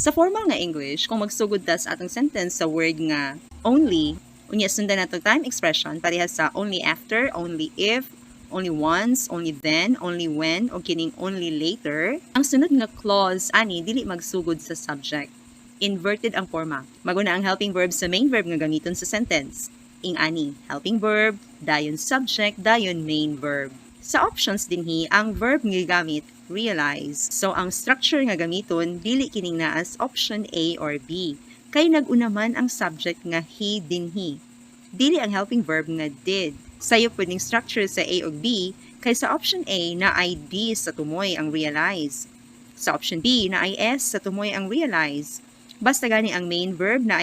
Sa formal nga English, kung magsugod ta sa atong sentence sa word nga "only," unya sundan nato time expression parehas sa "only after," "only if," "only once," "only then," "only when," o kining "only later," ang sunod nga clause ani dili magsugod sa subject. Inverted ang forma. Maguna ang helping verb sa main verb nga gamiton sa sentence. Ing-ani, helping verb, dayon subject, dayon main verb. Sa options dinhi, ang verb nga gigamit, "realize." So ang structure nga gamiton dili kining naa sa option A or B. Kay nag-una man ang subject nga "he" dinhi. Dili ang helping verb nga "did." Sayop pud ning structure sa A ug B kay sa option A, naay D sa tumoy ang "realize." Sa option B, naay S sa tumoy ang "realize." Basta gani ang main verb naay